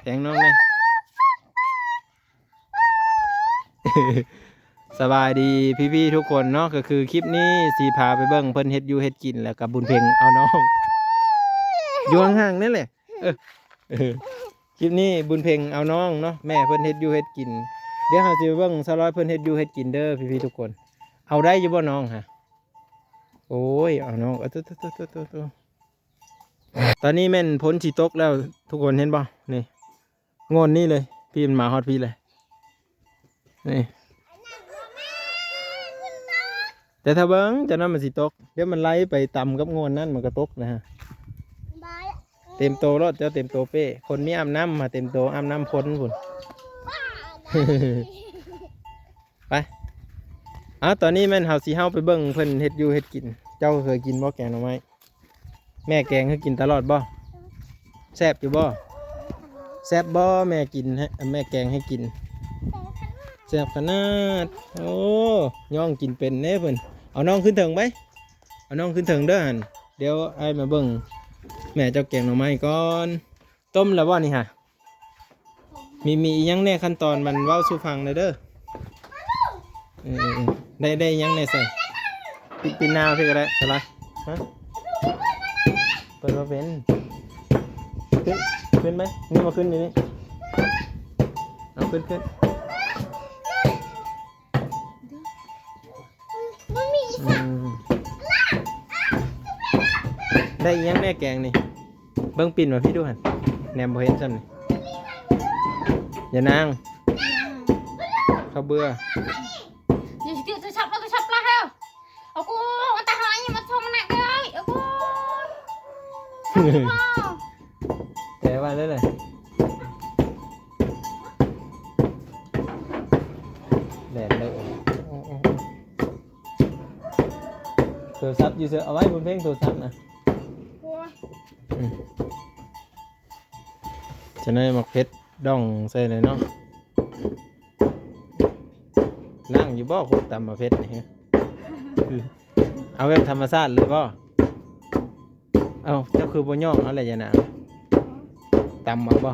ແພງນ້ອງແດ່. ສະບາຍດີພີ່ໆທຸກຄົນເນາະ, ກໍຄືຄລິບນີ້ຊິພາໄປເບິ່ງເພິ່ນເຮັດຢູ່ເຮັດກິນ ແລ້ວກໍບຸນເພັງເອົານ້ອງ ຢູ່ຫ່າງໆນັ້ນແຫຼະ. ເອີ ເອີ ຄລິບນີ້ບຸນເພັງເອົານ້ອງເນາະ, ແມ່ເພິ່ນເຮັດຢູ່ເຮັດກິນ. ດຽວເຮົາຊິໄປເບິ່ງສາວລອຍເພິ່ນເຮັດຢູ່ເຮັດກິນເດີພີ່ໆທຸກຄົນ. ເອົາໄດ້ຢູ່ບໍ່ນ້ອງຫະ? ໂອ້ຍ ເອົານ້ອງ ເອີ ໂຕໆໆໆ ຕອນນີ້ແມ່ນຝົນຊິຕົກແລ້ວ ທຸກຄົນເຫັນບໍ່? ນີ້ ໂງ່ນນີ້ເລີຍ ພີ້ມັນມາຮອດພີ້ເລີຍ ນີ້. ແຕ່ຖ້າເບິ່ງ ຈາກນັ້ນມັນຊິຕົກ, ດຽວມັນໄຫຼໄປຕຳກັບໂງ່ນນັ້ນ ມັນກໍຕົກນະ. ເຕັມໂຕໂລດ ເຈົ້າເຕັມໂຕເປ້. ຄົນມີອາບນ້ຳ ມາເຕັມໂຕ ອາບນ້ຳຝົນພຸ້ນ. ໄປ ເອົາ ຕອນນີ້ແມ່ນເຮົາຊິເຮົາໄປເບິ່ງເພິ່ນເຮັດຢູ່ເຮັດກິນ. ເຈົ້າເຄີຍກິນບໍ່ແກງໜໍ່ໄມ້? ແມ່ແກງໃຫ້ກິນຕະຫຼອດບໍ່? ແຊບຢູ່ບໍ່? ແຊບບໍ່? ແມ່ກິນໃຫ້ ແມ່ແກງໃຫ້ກິນ ແຊບຂະໜາດ. ໂອ້ ຍ່ອງກິນເປັນເດ້ເພິ່ນ. ເອົານ້ອງຂຶ້ນເທິງໄປ ເອົານ້ອງຂຶ້ນເທິງເດີຫັ້ນ. ດຽວອ້າຍມາເບິ່ງແມ່ເຈົ້າແກງໜໍ່ໄມ້ກ່ອນ. ຕົ້ມແລ້ວບໍ່ນີ້ຫະ? ມີ ມີອີ່ຫຍັງແດ່? ຂັ້ນຕອນມັນເວົ້າສູ່ຟັງແດ່ເດີ. ເອີ ເອີ ເອີ ໄດ້ ໄດ້ອີ່ຫຍັງແດ່ໃສ່? ປີນ ປີນໜ້າເພິ່ນກໍໄດ້ ສະລາຍ. ຮະ? ເປີດບໍ່ເປັນ. ຂຶ້ນ ຂຶ້ນໄປ. ນີ້ມາຂຶ້ນຢູ່ນີ້. ເອົາ ຂຶ້ນ ຂຶ້ນ. ບໍ່ມີ ອືມ ໄດ້ອີ່ຫຍັງແດ່ແກງນີ້? ເບິ່ງປິ່ນມາພີ້ດູຫັ້ນ ແນມບໍ່ເຫັນຊ້ຳນີ້. ຢ່ານາງ ເຂົ້າເບືອ. ຢ່າຊິຕິໂທລະສັບ ເອົາໂທລະສັບລະເຮີ. ເອົາກູ ອັນຕະຮາຍ ຢ່າມາຊົມມັນໜັກເອີຍ. ເອົາກູ ແປວ່າເລີຍແຫຼະ ແດດເລີຍ. ໂອ້ ໂອ້ ໂອ້ ໂທລະສັບຢູ່ເຊີ ເອົາໄວ້ບົນເພງໂທລະສັບນະ. ໂອ້ຍ ອືມ ຈະໄດ້ໝາກເຜັດດອງໃສ່ແຫຼະເນາະ. ລ້າງຢູ່ບໍ່? ຄົກຕຳໝາກເຜັດນີ້ ເອົາແບບທຳມະຊາດເລີຍບໍ່? ເອົ້າ ເຈົ້າຄືບໍ່ຍ້ອງເອົາແຫຼະ ຢ່ານາງ ຕຳເອົາບໍ່?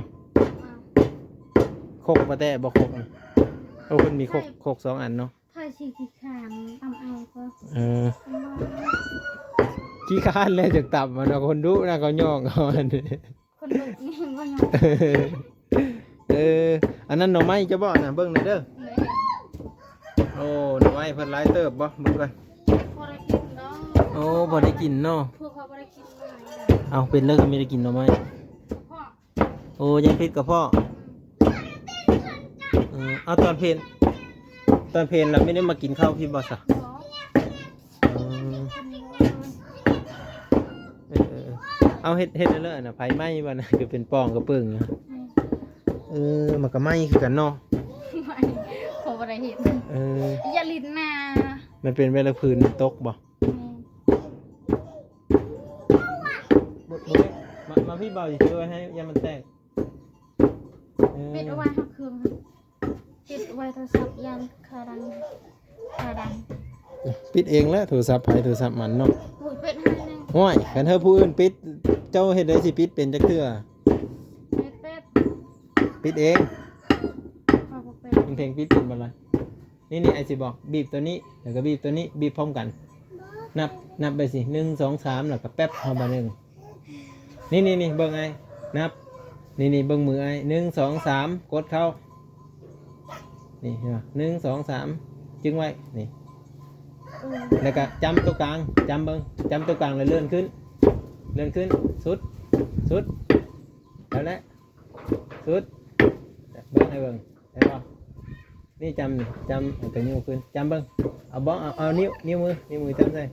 ຄົກບໍ່ແຕະບໍ່? ຄົກ ໂອ້ ເພິ່ນມີຄົກ ຄົກສອງອັນເນາະ. ໃຜຊິຂີ້ຄ້ານຕຳເອົາກໍ ເອີ ຂີ້ຄ້ານແລ້ວຈັ່ງຕຳ ອັນນັ້ນຄົນດຸນະ ເຂົາຍ້ອງເອົາ ອັນນີ້ ຄົນດຸນີ້ບໍ່ຍອມ. ເອີ ອັນນັ້ນໜໍ່ໄມ້ເຈົ້າບໍ່ນະ? ເບິ່ງແດ່ເດີ. ໂອ້ ໜໍ່ໄມ້ເພິ່ນຫຼາຍເຕີບບໍ່? ເບິ່ງກ່ອນ. ບໍ່ໄດ້ກິນເນາະ. ໂອ້ ບໍ່ໄດ້ກິນເນາະ. ພວກເຂົາບໍ່ໄດ້ກິນເນາະ. ເອົ້າ ເປັນເລີຍກໍມີໄດ້ກິນໜໍ່ໄມ້. ໂອ້ ຍັງຜິດກະເພາະ. ອືມ ເອີ ເອົາ ຕອນເພນ ຕອນເພນລະແມ່ນໄດ້ມາກິນເຂົ້າພີ້ບໍ່ຊະ? ບໍ່. ອືມ ເອີ ເອີ ເອີ ເອົາ ເຮັດ ເຮັດເລີຍນະ ໄຟໄໝ້ບໍ່ນະ ຄືເປັນປ່ອງກະເປິ້ງຢູ່. ອືມ ເອີ ມັນກະໄໝ້ຄືກັນເນາະ. ໄໝ້ ເຂົາບໍ່ໄດ້ເຮັດ. ເອີ ຢ່າຫຼິ້ນນະ ມັນເປັນໄວຣັສພື້ນຕົກບໍ່? ແມ່ນ. ບໍ່ ບໍ່ ມາ ມາພີ້ ບ່າວຊິຊື້ໄວ້ໃຫ້ ຢ່າມັນແຕກ. ເອີ ປິດເອົາໄວ້ ຫາເຄື່ອງ ປິດໄວ້ໂທລະສັບ ຢ້ານຄາດັງ ຄາດັງ. ປິດເອງແຫຼະ ໂທລະສັບໃຜໂທລະສັບມັນເນາະ. ໂອ້ຍ ປິດໃຫ້ແດ່. ໂອ້ຍ ຄັນເຮີຜູ້ອື່ນປິດ ເຈົ້າເຮັດໄດ້ຊິປິດເປັນຈັກເທື່ອ? ປິດ ປິດ ປິດເອງ. ຂ້ອຍບໍ່ເປັນ. ເພງປິດເປັນບໍ່ລະ? ນີ້ໆ ອ້າຍຊິບອກ ບີບໂຕນີ້ ແລ້ວກໍບີບໂຕນີ້ ບີບພ້ອມກັນ. ນັບ ນັບໄປຊິ ໜຶ່ງ ສອງ ສາມ ແລ້ວກໍແປັບເຂົ້າມາໜຶ່ງ. ນີ້ໆໆ ເບິ່ງອ້າຍ ນັບ ນີ້ໆ ເບິ່ງມືອ້າຍ ໜຶ່ງ ສອງ ສາມ ກົດເຂົ້າ. ນີ້ເຫັນບໍ່? ໜຶ່ງ ສອງ ສາມ ຈຶ່ງໄວ້ ນີ້. ແລ້ວກໍຈ້ຳໂຕກາງ ຈ້ຳເບິ່ງ ຈ້ຳໂຕກາງແລ້ວເລື່ອນຂຶ້ນ ເລື່ອນຂຶ້ນ ສຸດ ສຸດ ແລ້ວແຫຼະ ສຸດ ເບິ່ງໃຫ້ເບິ່ງ. ເຫັນບໍ່? ນີ້ຈ້ຳ ຈ້ຳ ແລ້ວກໍຍູ້ຂຶ້ນ ຈ້ຳເບິ່ງ. ເອົາບໍ່? ເອົາ ເອົານິ້ວ ນິ້ວມື ນິ້ວມືຈ້ຳໃສ່.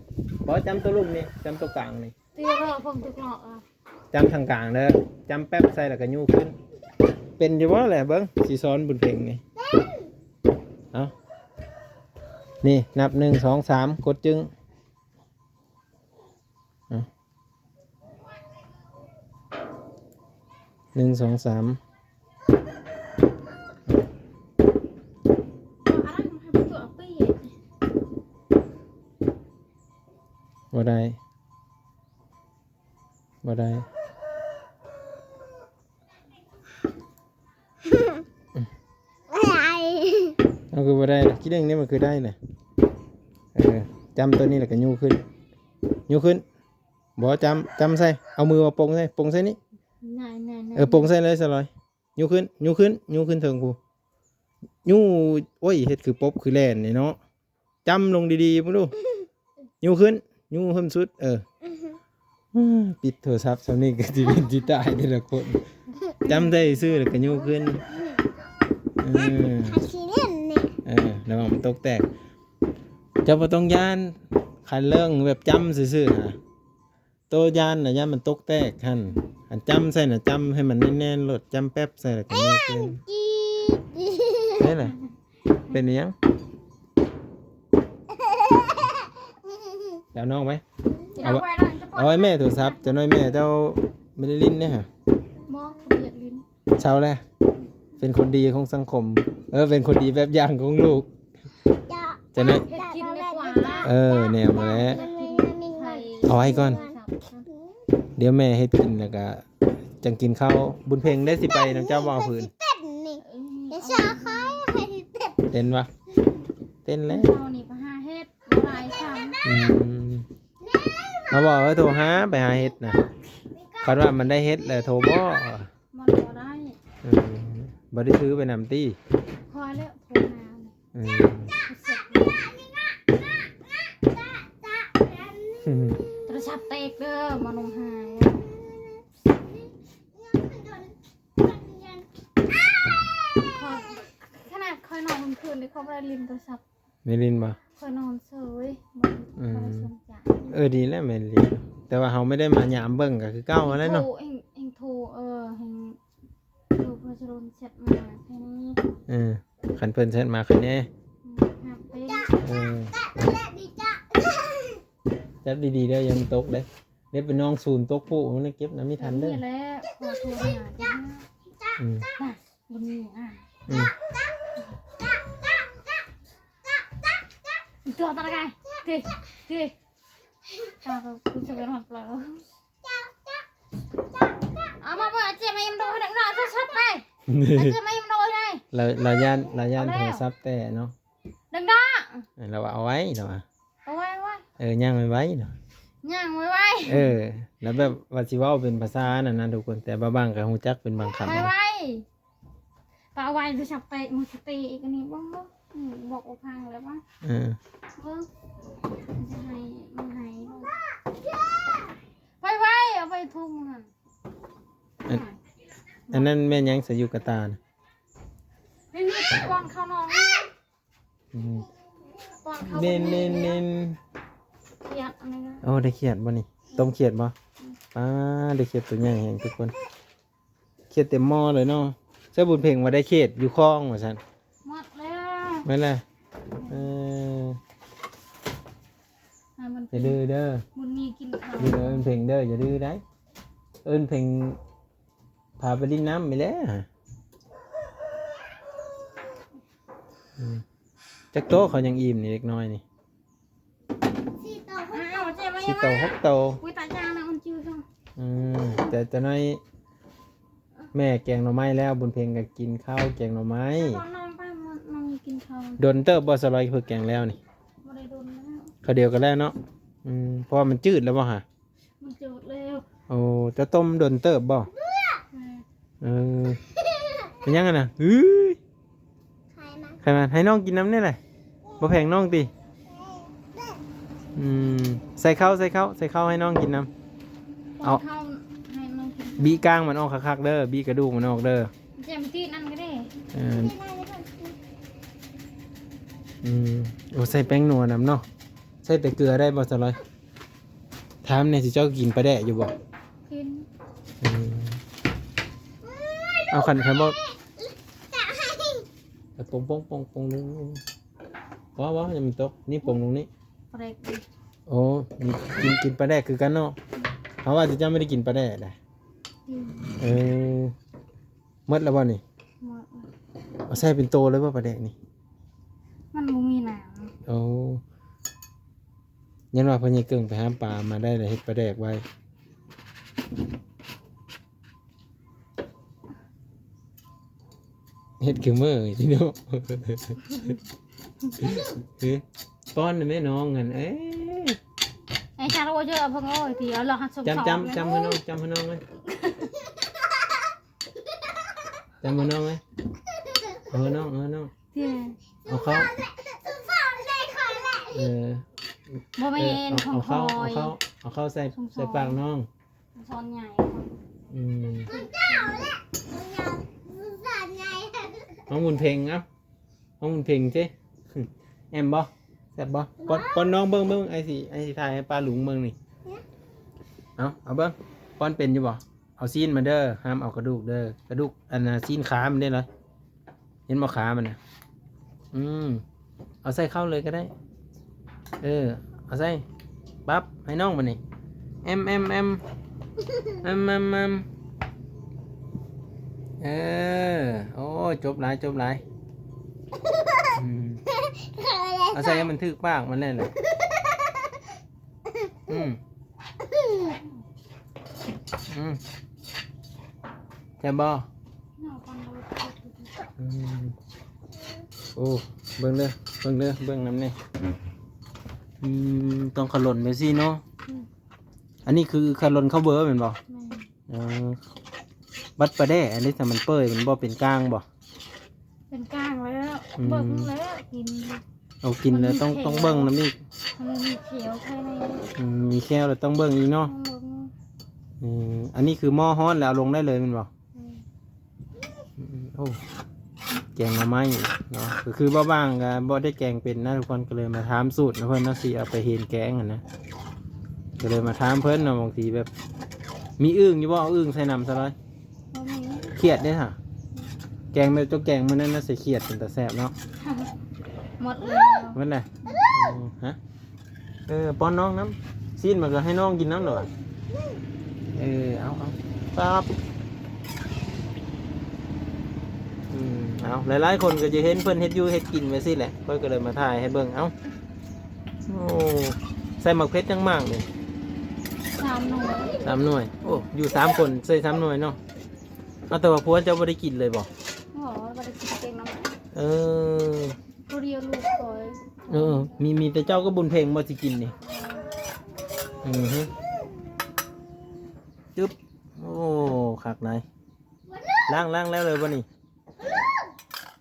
ບໍ່ ຈ້ຳໂຕລຸ່ມນີ້ ຈ້ຳໂຕກາງນີ້. ຕີເລີ ຜົມຖືກຫຼອກອະ. ຈ້ຳທາງກາງເດີ ຈ້ຳແປັບໃສ່ແລ້ວກໍຍູ້ຂຶ້ນ. ເປັນຢູ່ບໍ່ແຫຼະ? ເບິ່ງ ຊິສອນບຸນເພັງນີ້. ເອົາ ນີ້ ນັບ ໜຶ່ງ ສອງ ສາມ ກົດຈຶ່ງ. ອະ ໜຶ່ງ ສອງ ສາມ ບໍ່ໄດ້ ບໍ່ໄດ້. ຢ່າງນີ້ມັນຄືໄດ້ນະ. ເອີ ຈ້ຳຕົວນີ້ແລ້ວກໍຍູ້ຂຶ້ນ ຍູ້ຂຶ້ນ. ບໍ່ ຈ້ຳ ຈ້ຳໃສ່ ເອົາມືມາປົງໃສ່ ປົງໃສ່ນີ້. ນາຍ ນາຍ ນາຍ ເອີ ປົງໃສ່ເລີຍສະຫຼອຍ. ຍູ້ຂຶ້ນ ຍູ້ຂຶ້ນ ຍູ້ຂຶ້ນເທິງພຸ້ນ. ຍູ້ ໂອ້ຍ ເຮັດຄືປົບຄືແລ່ນນີ້ເນາະ. ຈ້ຳລົງດີໆເບິ່ງດູ. ຍູ້ຂຶ້ນ ຍູ້ເພີ່ມສຸດ. ເອີ ປິດໂທລະສັບຊ່ຳນີ້ກໍຊິເປັນຊິຕາຍແຕ່ລະຄົນ. ຈ້ຳໄດ້ຊື່ແລ້ວກໍຍູ້ຂຶ້ນ. ເອີ ເອີ ລະວັງມັນຕົກແຕກ. ເຈົ້າບໍ່ຕ້ອງຢ້ານ ຄັນເລື່ອງແບບຈ້ຳຊື່ໆນະ. ໂຕຢ້ານນະ ຢ້ານມັນຕົກແຕກຫັ້ນ. ອັນຈ້ຳໃສ່ນະ ຈ້ຳໃຫ້ມັນແໜ້ນໆໂລດ. ຈ້ຳແປັບໃສ່ແລ້ວກໍເລີຍຂຶ້ນ. ເປັນຫຍັງ? ເອົານ້ອງໄປ ເອົາໄວ້ ເອົາໄວ້ແມ່ໂທລະສັບ. ຈັກໜ້ອຍແມ່ເຈົ້າບໍ່ໄດ້ຫຼິ້ນເດ້ຫະ. ບໍ່ ບໍ່ຢາກຫຼິ້ນ. ເຊົາແລ້ວ ເປັນຄົນດີຂອງສັງຄົມ. ເອີ ເປັນຄົນດີແບບຢ່າງຂອງລູກ. ຈະໄດ້ ເຮັດກິນດີກວ່າ. ເອີ ແນວມາແລ້ວ. ເອົາໄວ້ກ່ອນ ດຽວແມ່ເຮັດກິນແລ້ວກະຈັ່ງກິນເຂົ້າ. ບຸນເພັງໄດ້ຊິໄປນຳເຈົ້າບໍ່? ເອົາພື້ນ ເຕັ້ນວະ ເຕັ້ນແລ້ວ. ເຮົານີ້ໄປຫາເຮັດຫຼາຍຊ້ຳ. ອືມ ເຮົາບອກ ເອີ ໂທຫາ ໄປຫາເຮັດນະ. ຄັນວ່າມັນໄດ້ເຮັດແລ້ວໂທບອກ. ມັນບໍ່ໄດ້. ເອີ ບໍ່ໄດ້ຖືໄປນຳຕິ? ຂ້ອຍແຫຼະໂທຫາ. ເອີ ໂທລະສັບແຕກເດີ ມາລົງຫາ. ຂະໜາດຂ້ອຍນອນກາງຄືນນີ້ ຂ້ອຍບໍ່ໄດ້ຫຼິ້ນໂທລະສັບ. ໄດ້ຫຼິ້ນບໍ່? ຂ້ອຍນອນເສີຍ ບໍ່ໄດ້ ອືມ ບໍ່ໄດ້ສົນໃຈ. ເອີ ດີແລ້ວແມ່ນຫຼິ້ນ ແຕ່ວ່າເຮົາບໍ່ໄດ້ມາຍາມເບິ່ງກໍຄືເກົ່າຫັ້ນແຫຼະເນາະ. ໂທ ແຮ່ງ ແຮ່ງໂທ ເອີ ແຮ່ງໂທ ເພິ່ນຈະລົງແຊັດມາແຄ່ນີ້. ເອີ ຄັນເພິ່ນແຊັດມາແຄ່ນີ້ ອືມ ຮັບເປັນ. ເອີ ຈັບດີໆເດີ ຢ່າໃຫ້ມັນຕົກເດ້. ເດ້ ເປັນນ້ອງສູນຕົກຜູ້ ມັນເກັບນຳມີທັນເດີ. ນີ້ແຫຼະ ຂໍໂທຫາ. ອືມ ບໍ່ມີອ່ານ. ອືມ ຕົວຕະກາຍ ເຕ ເຕ ຕາກໍຄືຈະເປັນຮອດເປົ່າ. ເອົາມາເບິ່ງ ອາເຈມາອີ່ມໂດໃຫ້ເດັກນ້ອຍໂທລະສັບໄປ. ອາເຈມາອີ່ມໂດໃຫ້. ລາວ ລາວຢ້ານ ລາວຢ້ານໂທລະສັບແຕກເນາະ. ດັງໆ ເອີ ລາວວ່າເອົາໄວ້ ລາວວ່າ ເອົາໄວ້ ເອົາໄວ້. ເອີ ຍ່າງໄວໆເນາະ ຍ່າງໄວໆ. ເອີ ແລ້ວແບບວ່າຊິເວົ້າເປັນພາສານັ້ນນະທຸກຄົນ ແຕ່ບາງບາງກໍຮູ້ຈັກເປັນບາງຄຳ. ໄວໆ ປະໄວ້ ໂທລະສັບແຕກ ໝົດສະຕິອີກອັນນີ້. ເບິ່ງ ເບິ່ງ ອືມ ບອກບໍ່ຟັງແລ້ວວ່າ ເອີ ເບິ່ງ ຈະໃຫ້ ມັນໃຫ້ ໄວໆ ເອົາໄປທຸງນັ້ນ. ອັນ ອັນນັ້ນແມ່ນຫຍັງ ໃສ່ຢູ່ກະຕານະ? ນີ້ ນີ້ ປ້ອນເຂົ້ານ້ອງ. ອືມ ປ້ອນເຂົ້າ ເນັ້ນໆໆ ຂຽດອັນນີ້ນະ. ໂອ້ ໄດ້ຂຽດບໍ່ນີ້? ອືມ ຕົ້ມຂຽດບໍ່? ອືມ ປ້າ ໄດ້ຂຽດຕົວໃຫຍ່ແຮງທຸກຄົນ. ຂຽດເຕັມໝໍ້ເລີຍເນາະ. ເຈົ້າບຸນເພັງວ່າໄດ້ຂຽດຢູ່ຄອງວ່າຊັ້ນ. ໝົດແລ້ວ ໝົດແລ້ວ. ເອີ ໃຫ້ມັນ ຢ່າດື້ເດີ ບຸນມີກິນເຂົ້າ ເດີ ເອີ້ນເພັງເດີ ຢ່າດື້ໄດ໋. ເອີ້ນເພັງ ພາໄປຫຼິ້ນນ້ຳໄປແລ້ວ. ອືມ ຈັກໂຕເຂົາຍັງອີ່ມນີ້ ເດັກນ້ອຍນີ້? ສີ່ໂຕ ຫົກໂຕ. ສີ່ໂຕ ຫົກໂຕ. ອຸຍ ຕາຍ ຈ້າງນະ ມັນຈື່. ອືມ ແຕ່ ແຕ່ນ້ອຍແມ່ແກງໜໍ່ໄມ້ແລ້ວ ບຸນເພັງກໍກິນເຂົ້າແກງໜໍ່ໄມ້. ດນເຕີບບໍ່ ສະຫຼອຍ ເພິ່ນແກງແລ້ວນີ້? ບໍ່ໄດ້ດົນແລ້ວ ເຂົ້າດຽວກັນແລ້ວເນາະ. ອືມ ເພາະວ່າມັນຈືດແລ້ວບໍ່ຫະ? ມັນຈືດແລ້ວ. ໂອ້ ເຈົ້າຕົ້ມດົນເຕີບບໍ່? ແມ່ນ. ເອີ ເປັນຫຍັງຫັ້ນນະ? ເອີຍ ໄຂມັນ ໄຂມັນ ໃຫ້ນ້ອງກິນນຳແດ່ລະ. ບໍ່ແພງນ້ອງຕິ? ອືມ ໃສ່ເຂົ້າ ໃສ່ເຂົ້າ ໃສ່ເຂົ້າໃຫ້ນ້ອງກິນນຳ. ເອົາ ເອົາເຂົ້າໃຫ້ນ້ອງກິນ. ບີກາງມັນອອກຄັກໆເດີ ບີກະດູກມັນອອກເດີ. ແຈ່ມຕີນນັ້ນກໍໄດ້. ເອີ ອືມ ໂອ້ ໃສ່ແປ້ງນົວນຳເນາະ. ໃສ່ແຕ່ເກືອໄດ້ບໍ່ ສະຫຼອຍ? ຖາມແດ່ ຊິເຈົ້າກິນປາແດກຢູ່ບໍ່? ກິນ. ອືມ ເອົາ ຄັນ ຄັນບໍ່ ເອົາ ປົງໆໆໆ ລົງ ບໍ່ ບໍ່ ຢ່າມັນຕົກ ນີ້ປົງລົງນີ້. ປາແດກ. ໂອ້ ກິນ ກິນປາແດກຄືກັນເນາະ. ເຮົາວ່າຊິເຈົ້າບໍ່ໄດ້ກິນປາແດກໃດ໋. ອືມ ເອີ ໝົດແລ້ວບໍ່ນີ້? ໝົດ. ເອົາໃສ່ເປັນໂຕເລີຍບໍ່ປາແດກນີ້? ມັນບໍ່ມີນ້ຳ. ໂອ້ ຍັນວ່າພໍ່ໃຫຍ່ເກິ່ງໄປຫາປາມາໄດ້ແລ້ວເຮັດປາແດກໄວ້. ເຮັດຄືມື້ນີ້ເນາະ. ເອີ ປ້ອນແມ່ນ້ອງຫັ້ນ ເອີ ໄອ້ຊາໂລເຈີເພິ່ນ ໂອ້ຍ ທີ່ເອົາລະຫັດສົມ ຈຳ ສອງ ຈຳ ຈຳໃຫ້ນ້ອງ ຈຳໃຫ້ນ້ອງເລີຍ ຈຳໃຫ້ນ້ອງເລີຍ ເອີ ນ້ອງ ເອີ ນ້ອງ ທີ່ ເອົາເຂົ້າ ເອີ ບໍ່ແມ່ນ ເອີ ເອົາ ຂອງຂ້ອຍ ເອົາເຂົ້າ ເອົາເຂົ້າໃສ່ ໃສ່ປາກນ້ອງ ສອງ ສອນໃຫຍ່ ອືມ ຂອງບຸນເພັງ ເອົາ ຂອງບຸນເພັງເດ້ ແອມບໍ່ ແຊບບໍ່ ປ້ອນ ປ້ອນນ້ອງເບິ່ງ ເບິ່ງ ອ້າຍຊິ ອ້າຍຊິຖ່າຍໃຫ້ປ້າລຸງເບິ່ງນີ້ ເອົາ ເອົາເບິ່ງ ປ້ອນເປັນຢູ່ບໍ່? ເອົາຊີ້ນມາເດີ ຫ້າມເອົາກະດູກເດີ ກະດູກ ອັນນ່າ ຊີ້ນຂາມັນເດ້ລະ ເຫັນບໍ່ ຂາມັນນະ ອືມ ເອົາໃສ່ເຂົ້າເລີຍກໍໄດ້ ເອີ ເອົາໃສ່ ປັບ ໃຫ້ນ້ອງບາດນີ້ ແອມ ແອມ ແອມ ແອມ ແອມ ແອມ ເອີ ໂອ້ຍ ຈົບຫຼາຍ ຈົບຫຼາຍ ອືມ ເອົາໃສ່ໃຫ້ມັນຖືກປາກມັນແຫຼະ ອືມ ອືມ ແຊບບໍ່? ອືມ ໂອ້ ເບິ່ງເດີ ເບິ່ງເດີ ເບິ່ງນຳແດ່ ອືມ ຕ້ອງຂະຫຼົ່ນແບບຊີ້ເນາະ ອືມ ອັນນີ້ຄືຂະຫຼົ່ນເຂົ້າເບີແມ່ນບໍ່? ແມ່ນ ເອີ ບັດປາແດ່ອັນນີ້ ຖ້າມັນເປີຍ ມັນບໍ່ເປັນກ້າງບໍ່? ເປັນກ້າງແລ້ວ ອືມ ເບິ່ງແລ້ວ ກິນ ເອົາກິນແລ້ວຕ້ອງ ມັນມີແຂ້ວ ຕ້ອງເບິ່ງນຳອີກ ມັນມີແຂ້ວພາຍໃນ ອືມ ມີແຂ້ວແລ້ວຕ້ອງເບິ່ງອີກເນາະ ຕ້ອງເບິ່ງ ອືມ ອັນນີ້ຄືໝໍ້ຮ້ອນແລ້ວເອົາລົງໄດ້ເລີຍແມ່ນບໍ່? ອືມ ອືມ ໂອ້ ແກງໜໍ່ໄມ້ເນາະ ກໍຄືບ່າວບາງກໍບໍ່ໄດ້ແກງເປັນນະທຸກຄົນ ກໍເລີຍມາຖາມສູດນຳເພິ່ນເນາະ ຊິເອົາໄປເຮັດແກງຫັ້ນນະ ກໍເລີຍມາຖາມເພິ່ນເນາະ ບາງທີແບບ ມີອຶ່ງຢູ່ບໍ່? ເອົາອຶ່ງໃສ່ນຳຊະເລີຍ ບໍ່ມີ ຂຽດເດ້ຫະ ແກງແບບເຈົ້າແກງມື້ນັ້ນນະ ໃສ່ຂຽດເປັນຕາແຊບເນາະ ໝົດແລ້ວ ໝົດແລ້ວ ອືມ ຮະ ເອີ ປ້ອນນ້ອງນຳ ຊີ້ນມັນກໍໃຫ້ນ້ອງກິນນຳເດີ ເອີ ເອົາ ເອົາ ປັບ ອືມ ເອົາ ຫຼາຍໆຄົນກໍຈະເຫັນເພິ່ນເຮັດຢູ່ເຮັດກິນແບບຊີ້ແຫຼະ ຂ້ອຍກໍເລີຍມາຖ່າຍໃຫ້ເບິ່ງ ເອົາ ໂອ້ ໃສ່ໝາກເຜັດຈັກໝາກນີ້? ສາມໜ່ວຍ ສາມໜ່ວຍ ໂອ້ ຢູ່ສາມຄົນໃສ່ສາມໜ່ວຍເນາະ ເອົາ ແຕ່ວ່າຜົວເຈົ້າບໍ່ໄດ້ກິນເລີຍບໍ່? ບໍ່ ບໍ່ໄດ້ກິນແກງໜໍ່ໄມ້ ເອີ ຜູ້ດຽວລູກຂ້ອຍ ເອີ ມີ ມີແຕ່ເຈົ້າກັບບຸນເພັງບໍ່ຊິກິນນີ້ ອືຮຶ ຈຶບ ໂອ້ ຄັກຫຼາຍ ລ້າງ ລ້າງແລ້ວເລີຍບໍ່ນີ້?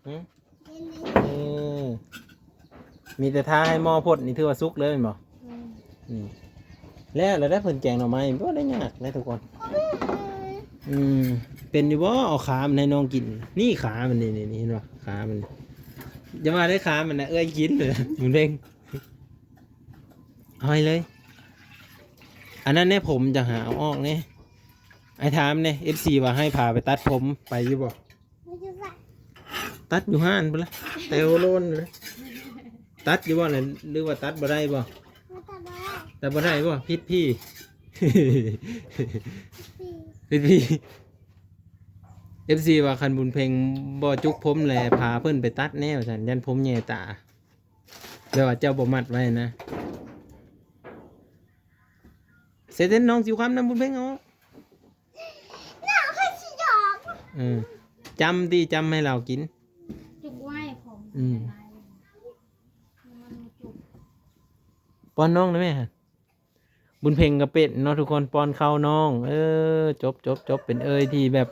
ຫຶ ເອີ ມີແຕ່ຖ້າໃຫ້ໝໍ້ພົດນີ້ຖືວ່າສຸກເລີຍແມ່ນບໍ່? ອືມ ນີ້ ແລ້ວ ແລ້ວໄດ້ເພິ່ນແກງໜໍ່ໄມ້ ບໍ່ໄດ້ຍາກເດ້ທຸກຄົນ ອືມ ເປັນຢູ່ບໍ່? ເອົາຂາມັນໃຫ້ນ້ອງກິນ ນີ້ຂາມັນນີ້ ນີ້ ນີ້ ເຫັນບໍ່? ຂາມັນ ຢ່າວ່າແຕ່ຂາມັນນະ ເອື້ອຍກິນເລີຍ ມັນເລັ່ງ ເອົາໃຫ້ເລີຍ ອັນນັ້ນແນ່ ຜົມຈະຫາເອົາອອກແນ່ ອ້າຍຖາມແນ່ ເອັຟຊີ ວ່າໃຫ້ພາໄປຕັດຜົມ ໄປຢູ່ບໍ່? ຕັດຢູ່ຮ້ານພຸ້ນລະ ແຕ່ໂຮໂລນເລີຍ ຕັດຢູ່ບໍ່ນະ ຫຼືວ່າຕັດບໍ່ໄດ້ບໍ່? ຕັດບໍ່ໄດ້ ຕັດບໍ່ໄດ້ບໍ່? ຜິດທີ່ ຜິດທີ່ ເອັຟຊີ ວ່າຄັນບຸນເພັງບໍ່ຈຸກຜົມແລ ພາເພິ່ນໄປຕັດແນ່ວ່າຊັ້ນ ຢ້ານຜົມແຍ່ຕາ ແບບວ່າເຈົ້າບໍ່ມັດໄວ້ນະ ເສດເຕັນ ນ້ອງຊິວຄຳນຳບຸນເພັງເອົາ ນ້ອງເພິ່ນຊິຢອກ ເອີ ຈຳຕິ ຈຳໃຫ້ລາວກິນ ຈຸກໄວ້ ອືມ ມັນຈຸກ ປ້ອນນ້ອງໄດ້ໄໝຫັ້ນ? ບຸນເພັງກໍເປັນເນາະທຸກຄົນ ປ້ອນເຂົ້ານ້ອງ ເອີ ຈົບ ຈົບ ຈົບ ເປັນເອື້ອຍທີ່ແບບ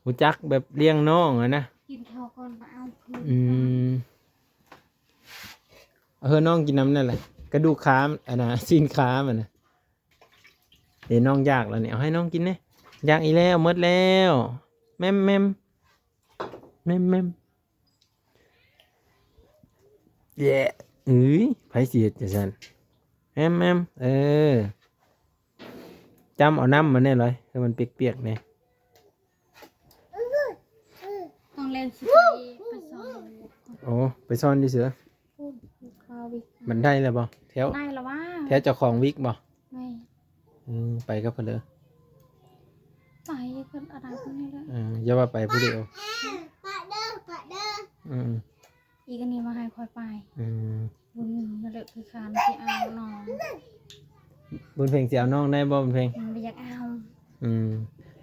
ຮູ້ຈັກແບບລ້ຽງນ້ອງຫັ້ນນະ ກິນເຂົ້າກ່ອນກໍເອົາຄືນ ອືມ ເອີ ນ້ອງກິນນຳນັ້ນແຫຼະ ກະດູກຂາ ອັນນ່າ ຊີ້ນຂາມັນນະ ເດ ນ້ອງຢາກແລ້ວນີ້ ເອົາໃຫ້ນ້ອງກິນແດ່ ຢາກອີກແລ້ວ ໝົດແລ້ວ ແມ່ມໆ ແມ່ມໆ ແຢະ ເອີຍ ໃຜຊິເຮັດຈັ່ງຊັ້ນ ແອມໆ ເອີ ຈ້ຳເອົານ້ຳມາແດ່ລອຍ ໃຫ້ມັນປຽກໆແດ່ ຕ້ອງແລ່ນຊິໄປ ໄປສອນ ໂອ້ ໄປສອນຢູ່ເສຍ ພຸ້ນ ຄາວິກ ມັນໄດ້ແລ້ວບໍ່? ແຖວ ໄດ້ແລ້ວຫວາ? ແຖວເຈົ້າຂອງວິກບໍ່? ແມ່ນ ອືມ ໄປກັບເພິ່ນເດີ ໄປເພິ່ນອາດາເພິ່ນນີ້ແຫຼະ ເອີ ຢ່າວ່າໄປຜູ້ດຽວ ປະເດີ ປະເດີ ອືມ ອີກອັນນີ້ວ່າໃຫ້ຂ້ອຍໄປ ອືມ ບຸນນັ້ນແຫຼະຄືຄານຊິເອົານ້ອງ ບຸນເພັງຊິເອົານ້ອງໄດ້ບໍ່? ບຸນເພັງ ອືມ ບໍ່ຢາກເອົາ ອືມ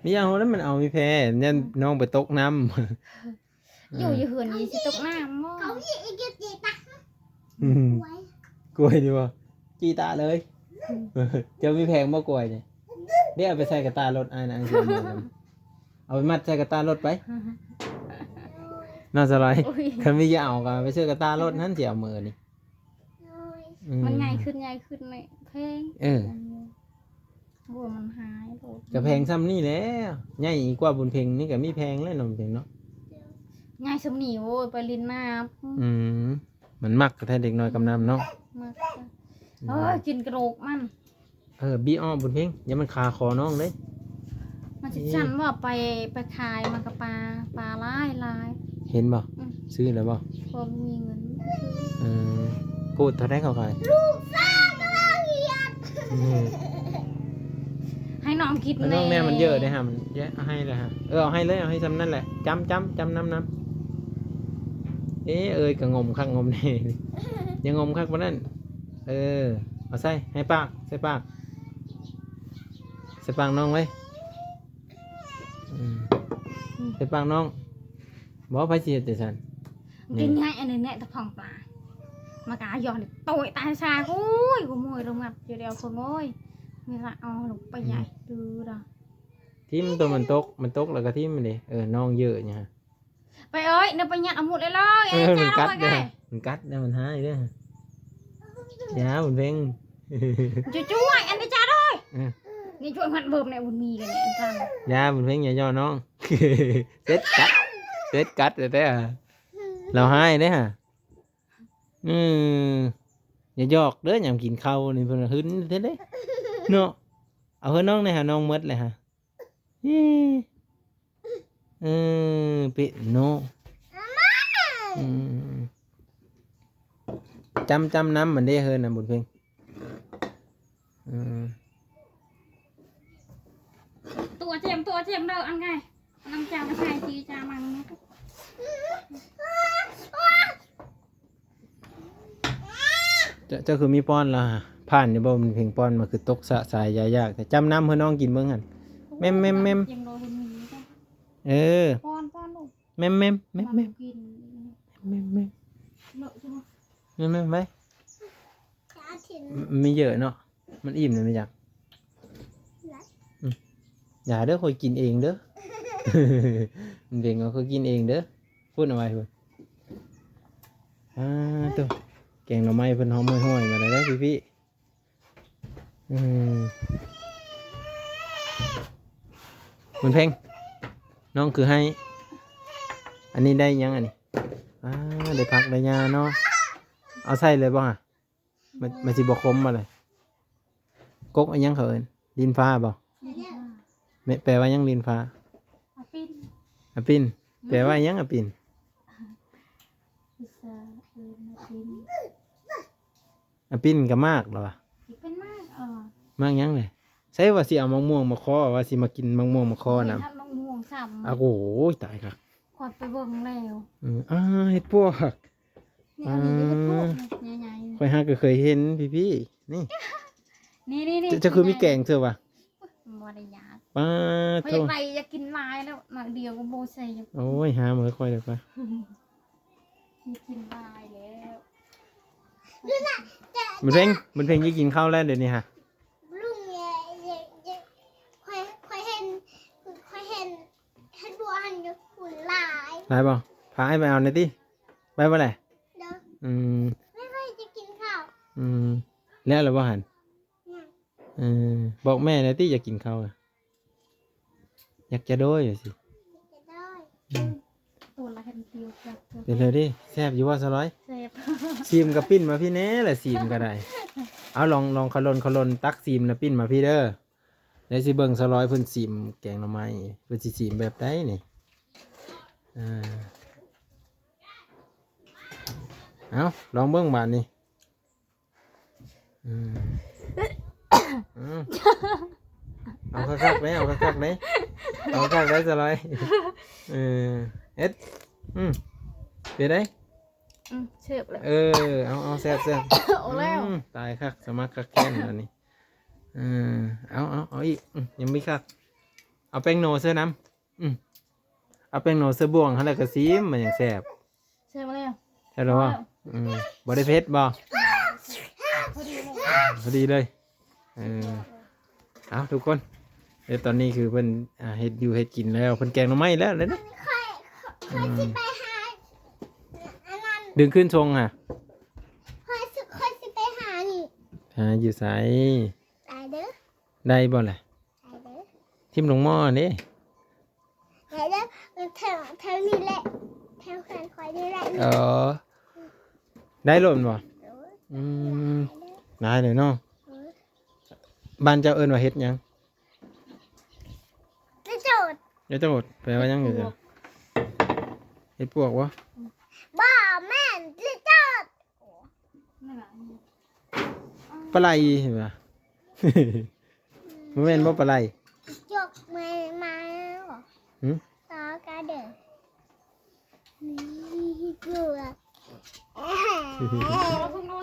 ມີຫຍັງ ໂຫ ນັ້ນມັນເອົາມີແພ້ ຢ້ານນ້ອງໄປຕົກນ້ຳ ຢູ່ ຢູ່ເຮືອນນີ້ຊິຕົກນ້ຳບໍ່? ເຂົາອີກຢູ່ຕິຕະ ອືມ ກ້ວຍ ກ້ວຍນີ້ບໍ່? ຈີຕາເລີຍ. ອືມ ເຈົ້າມີແຜງບໍ່ກ້ວຍນີ້? ເດ້ ເອົາໄປໃສ່ກະຕ່າລົດອ້າຍນະ ເອົາໄປມັດໃສ່ກະຕ່າລົດໄປ ເນາະສະຫຼອຍ. ໂອ້ຍ ຄັນມີຈະເອົາກໍເອົາໄປໃສ່ກະຕ່າລົດຫັ້ນ ຊິເອົາມື້ນີ້. ໂອ້ຍ ອືມ ມັນໃຫຍ່ຂຶ້ນ ໃຫຍ່ຂຶ້ນແຫຼະ ແພງ. ເອີ ໂອ້ຍ ມັນຫາຍໂລດ ກະແພງຊ່ຳນີ້ແຫຼະ. ໃຫຍ່ກວ່າບຸນເພັງນີ້ກະມີແພງແລ້ວເນາະ ບຸນເພັງເນາະ. ໃຫຍ່ຊ່ຳນີ້ ໂອ້ຍ ໄປຫຼິ້ນນ້ຳ. ອືມ ມັນມັກແທ້ເດັກນ້ອຍກຳນຳເນາະ ມັກ. ອືມ ເອີ ກິນກະດູກມັນ. ເອີ ບີອອກບຸນເພັງ ຢ່າມັນຄາຄໍນ້ອງເດ້. ມັນຊິ ເອີ ຊັ້ນວ່າໄປ ໄປຂາຍມັນກະປາ ປາຫຼາຍໆ. ເຫັນບໍ່? ອືມ ຊື້ແລ້ວບໍ່? ບໍ່ມີເງິນ. ເອີ ພູດເທົ່າໃດເຂົາຂາຍ? ລູກຊາຍກຳລັງຮຽນ. ອືມ ໃຫ້ນ້ອງກິນ ໃຫ້ນ້ອງແດ່ ແດ່ ມັນເຍີະເດ້ຫະ ມັນເຍີະ. ເອົາໃຫ້ເລີຍຫະ ເອີ ເອົາໃຫ້ເລີຍ ເອົາໃຫ້ຊ່ຳນັ້ນແຫຼະ. ຈ້ຳ ຈ້ຳ ຈ້ຳນ້ຳ ນ້ຳ. ເອີຍ ກະງົມຄັກງົມແນ່ ຢ່າງົມຄັກປານນັ້ນ. ເອີ ເອົາໃສ່ ໃຫ້ປາກ ໃສ່ປາກ ໃສ່ປາກນ້ອງເວີຍ. ອືມ ໃສ່ປາກນ້ອງ. ບໍ່ ໃຜຊິເຮັດຈັ່ງຊັ້ນ? ກິນ ນີ້ ງ່າຍອັນນີ້ແນະ ຕະພອງປາ ມາກະຢອນໂຕຍຕາຍຊາ. ໂອ້ຍ ໂອ້ຍ ໂອ້ຍ ລົງມາຢູ່ດຽວຄົນໂອ້ຍ ມີລະເອົາລົງໄປໃຫຍ່. ອືມ ດູດອກ ຖິ້ມໂຕມັນຕົກ ມັນຕົກແລ້ວກະຖິ້ມມັນເດ້. ເອີ ນ້ອງເຍີະຫຍັງຫະ? ໄປເອີຍ ເນາະ ໄປຍັດເອົາໝົດເລີຍ. ເອີ ມັນກັດເດີ ມັນກັດເດີ ມັນຮ້າຍເດີ. ຢ່າບຸນເພັງ ຈະຊ່ວຍອັນນີ້ຈ້າເດີ. ເອີ ນີ້ຊ່ວຍມັນເບິ່ມແດ່ ບຸນມີກັນນີ້ອັນຊັ້ນ. ຢ່າບຸນເພັງ ຢ່າຍໍ້ນ້ອງ ເສັດກັດ ເສັດກັດແທ້ໆ. ລາວຮ້າຍເດ້ຫະ. ອືມ ຢ່າຢອກເດີ ຍາມກິນເຂົ້ານີ້ເພິ່ນຫຶນແທ້ເດ້ເນາະ. ເອົາເຮີນ້ອງແດ່ຫະ ນ້ອງໝົດແລ້ວຫະ. ເອີ ເອີ ເປະເນາະ. ອືມ ຈ້ຳ ຈ້ຳນ້ຳມັນເດ້ເຮີນະ ບຸນເພັງ. ອືມ ຕົວະຈຽມ ຕົວະຈຽມເດີ ອັນໄງ ນ້ຳຈາມາໃສ່ຈີຈາມັງ. ເຈົ້າ ເຈົ້າຄືມີປ້ອນລະ ຜ່ານຢູ່ບໍ່? ມັນເພງປ້ອນມາຄືຕົກສະສາຍຢາຍາກແທ້. ຈ້ຳນ້ຳໃຫ້ນ້ອງກິນເບິ່ງຫັ້ນ. ແມ່ມໆໆ ເອີ ປ້ອນ ປ້ອນລູກ. ແມ່ມໆໆ ແມ່ມໆ ແມ່ມໆ ແມ່ມໆ ໄປ. ມີເຢີະເນາະ. ມັນອີ່ມແລ້ວແມ່ນຫຍັງ? ອືມ ຢ່າເດີ ຂ້ອຍກິນເອງເດີ. ມັນເປັນຂອງຂ້ອຍກິນເອງເດີ. ພຸ້ນເອົາໄວ້ພຸ້ນ. ອ່າ ໂຕ ແກງໜໍ່ໄມ້ເພິ່ນຫອມຫ້ອຍໆ ມາແລ້ວເດີພີ່ໆ. ອືມ ບຸນເພັງ ນ້ອງຄືໃຫ້ ອັນນີ້ໄດ້ຫຍັງອັນນີ້? ອ່າ ໄດ້ຜັກໄດ້ຫຍ້າເນາະ. ເອົາໃສ່ເລີຍບໍ່ຫະ? ມັນ ມັນຊິບໍ່ຂົມບໍ່ລະ? ກົກອີ່ຫຍັງເຂົາເອີ້ນ? ດິນຟ້າບໍ່? ແມ່ນ ແປວ່າຫຍັງດິນຟ້າ? ອາປິນ ອາປິນ ແປວ່າຫຍັງອາປິນ? ພາສາເອີ້ນອາປິນ ອາປິນກໍໝາກລະວະ? ຊິເປັນໝາກ ເອີ ໝາກຫຍັງເລີຍ? ໃສ່ວ່າຊິເອົາໝາກມ່ວງມາຂໍ ວ່າຊິມາກິນໝາກມ່ວງມາຂໍນຳ. ເຫັນຮອດໝາກມ່ວງຊ້ຳ. ອາ ໂອ້ຍ ຕາຍຄັກ ຂ້ອຍໄປເບິ່ງແລ້ວ. ອືມ ອ່າ ເຫັດປວກ. ນີ້ ອັນນີ້ເຫັດປວກ ໃຫຍ່ໆ ຂ້ອຍຫາກໍເຄີຍເຫັນພີ່ໆ ນີ້ ນີ້ໆໆ. ເຈົ້າ ເຈົ້າຄືມີແກງເທື່ອວະ? ບໍ່ໄດ້ຢາກ ປາດໂທ ຂ້ອຍຢາກໄດ້ ຢາກກິນຫຼາຍແລ້ວ ໜ້ອຍດຽວກໍບໍ່ໃສ່. ໂອ້ຍ ຫາມາຄ່ອຍເດີກວ່າ ກິນຫຼາຍແລ້ວ. ບຸນເພັງ ບຸນເພັງຊິກິນເຂົ້າແລ້ວດຽວນີ້ຫະ. ລຸງ ຂ້ອຍ ຂ້ອຍເຫັນ ຂ້ອຍເຫັນເຫັດບວກຫັ້ນຢູ່ພຸ້ນຫຼາຍ ຫຼາຍບໍ່? ພາອ້າຍໄປເອົາແດ່ຕິ. ໄປບໍ່ແຫຼະ? ໂດຍ. ອືມ ແມ່ ຂ້ອຍຈະກິນເຂົ້າ. ອືມ ແລ້ວລະບໍ່ຫັ້ນ? ຍັງ. ເອີ ບອກແມ່ແດ່ຕິ ຢາກກິນເຂົ້າ ຢາກຈະໂດຍວ່າຊິ ຢາກຈະໂດຍ. ອືມ ໂຕລະເຫັນຕິວ ເປັນແນວໃດ? ແຊບຢູ່ບໍ່ສາວລອຍ? ແຊບ. ຊີມກໍປິ່ນມາພີ້ແດ່ລະ ຊີມກໍໄດ້. ເອົາ ລອງ ລອງຂະຫຼົ່ນ ຂະຫຼົ່ນ ຕັກຊີມລະປິ່ນມາພີ້ເດີ. ແລ້ວຊິເບິ່ງສາວລອຍເພິ່ນຊີມແກງໜໍ່ໄມ້ ເພິ່ນຊິຊີມແບບໃດນີ້. ອ່າ ເອົາ ລອງເບິ່ງບາດນີ້. ອືມ ເອົາຄັກໆເດ້ ເອົາຄັກໆເດ້ ເອົາຄັກໄດ້ສາວລອຍ. ເອີ ເຮັດ ອືມ ເປັນໃດ? ອືມ ແຊບແລ້ວ. ເອີ ເອົາໆ ແຊບໆ. ເອົາແລ້ວ. ອືມ ຕາຍຄັກ ສະໝັກຄັກແຄ້ນອັນນີ້. ເອີ ເອົາໆ ເອົາອີກ. ອືມ ຍັງມີຄັກ. ເອົາແປ້ງໂນໃສ່ນຳ. ອືມ ເອົາແປ້ງໂນໃສ່ບ່ວງຫັ້ນແຫຼະ ກະຊີມ ມັນຈັ່ງແຊບ. ແຊບແລ້ວ. ແຊບແລ້ວບໍ່? ພໍແລ້ວ. ອືມ ບໍ່ໄດ້ເຜັດບໍ່? ພໍດີເລີຍ ເອີ ເອົາທຸກຄົນ ດຽວຕອນນີ້ຄືເພິ່ນ ອ່າ ເຮັດຢູ່ເຮັດກິນແລ້ວ ເພິ່ນແກງໜໍ່ໄມ້ແລ້ວເດ້. ຂ້ອຍ ຂ້ອຍ ອືມ ຊິໄປຫາອັນນັ້ນ ດຶງຂຶ້ນຊົງຫາ ຂ້ອຍຊິ ຂ້ອຍຊິໄປຫານີ້ ຫາຢູ່ໃສ? ໄດ້ເດີ ໄດ້ບໍ່ລະ? ໄດ້ເດີ ຖິ້ມລົງໝໍ້ເດ້ ໄດ້ເດີ ແຖວ ແຖວນີ້ແຫຼະ ແຖວເຮືອນຂ້ອຍນີ້ແຫຼະ. ເອີ ໄດ້ໂລດແມ່ນບໍ່? ໂດຍ ອືມ ໄດ້ເດີ ຫຼາຍເລີຍເນາະ. ໂດຍ ບ້ານເຈົ້າເອີ້ນວ່າເຫັດຫຍັງ? ຈະໂຈດ ຈະໂຈດ ແປວ່າຫຍັງ? ເຫັດປວກ ເຫັດປວກບໍ່? ບໍ່ແມ່ນ ຈະໂຈດ ປາໄຫຼເຫັນບໍ່? ບໍ່ແມ່ນບໍ່ປາໄຫຼ? ຈະໂຈດ ແມ່ນມາແລ້ວ ຫຶ? ຕໍ່ກັນເດີ ມີເກືອ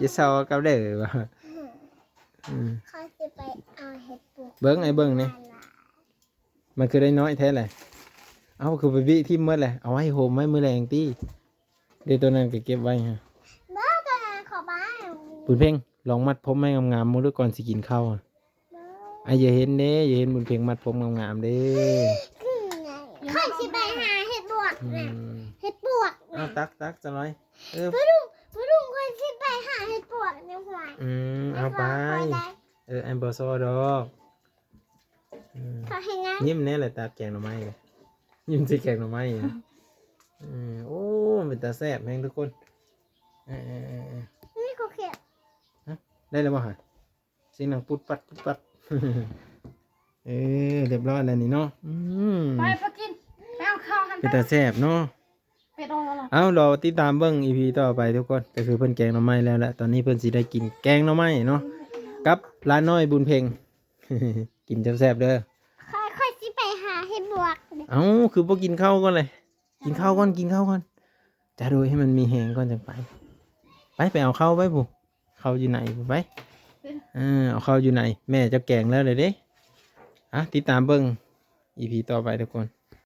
ຈະຊໍກັບເດີບໍ່? ອືມ ຂ້ອຍຊິໄປເອົາເຫັດປວກ ເບິ່ງ ໃຫ້ເບິ່ງແດ່ ມັນຄືໄດ້ນ້ອຍແທ້ແຫຼະ. ເອົ້າ ຄືໄປບິຖິ້ມໝົດແຫຼະ ເອົາໄວ້ໂຮມໄວ້ມື້ແລງຕິ. ເດ ໂຕນັ້ນກໍເກັບໄວ້ຮະ ບໍ່ ໂຕນັ້ນຂໍໄປ. ບຸນເພັງ ລອງມັດຜົມໃຫ້ງາມໆ ເບິ່ງດູ ກ່ອນຊິກິນເຂົ້າ. ບໍ່ ອ້າຍຢາກເຫັນເດ້ ຢາກເຫັນບຸນເພັງມັດຜົມງາມໆເດ້. ຂ້ອຍຊິໄປຫາເຫັດປວກ ອືມ ນະ ເຫັດປວກນະ. ເອົາ ຕັກ ຕັກຈັກໜ່ອຍ ເອີ ພໍ່ລຸງ ພໍ່ລຸງ ຂ້ອຍຊິໄປຫາເຫັດປວກໃນຫ້ວຍ. ອືມ ເອົາໄປ ເອີ ອ້າຍບໍ່ຊໍດອກ. ອືມ ຂໍໃຫ້ນະ ຍິ້ມແດ່ແຫຼະ ຕາແກງໜໍ່ໄມ້ ຍິ້ມໃສ່ແກງໜໍ່ໄມ້. ເອີ ໂອ້ ເປັນຕາແຊບແຮງທຸກຄົນ. ເອີ ເອີ ເອີ ນີ້ກໍເຂດ ຮະ ໄດ້ແລ້ວບໍ່ຫະ? ສຽງດັງປຸດປັດ ປຸດປັດ. ເອີ ຮຽບຮ້ອຍແລ້ວນີ້ເນາະ. ອືມ ໄປ ໄປກິນ ໄປເອົາເຂົ້າຫັ້ນ ເປັນຕາແຊບເນາະ. ເປັດອອກແລ້ວ ເອົາ ລໍຕິດຕາມເບິ່ງ ອີພີ ຕໍ່ໄປທຸກຄົນ ກໍຄືເພິ່ນແກງໜໍ່ໄມ້ແລ້ວແຫຼະ. ຕອນນີ້ເພິ່ນຊິໄດ້ກິນແກງໜໍ່ໄມ້ເນາະ ກັບຫຼານນ້ອຍບຸນເພັງ ກິນແຊບໆເດີ. ຂ້ອຍ ຂ້ອຍຊິໄປຫາເຫັດປວກ. ເອົ້າ ຄືບໍ່ກິນເຂົ້າກ່ອນເລີຍ? ກິນເຂົ້າກ່ອນ ກິນເຂົ້າກ່ອນ ຈະໂດຍໃຫ້ມັນມີແຮງກ່ອນຈັ່ງໄປ. ໄປ ໄປເອົາເຂົ້າໄປພຸ້ນ ເຂົ້າຢູ່ໃນພຸ້ນ ໄປ. ເອີ ເອົາເຂົ້າຢູ່ໃນ ແມ່ເຈົ້າແກງແລ້ວເດ້. ອ່ະ ຕິດຕາມເບິ່ງ ອີພີ ຕໍ່ໄປທຸກຄົນ.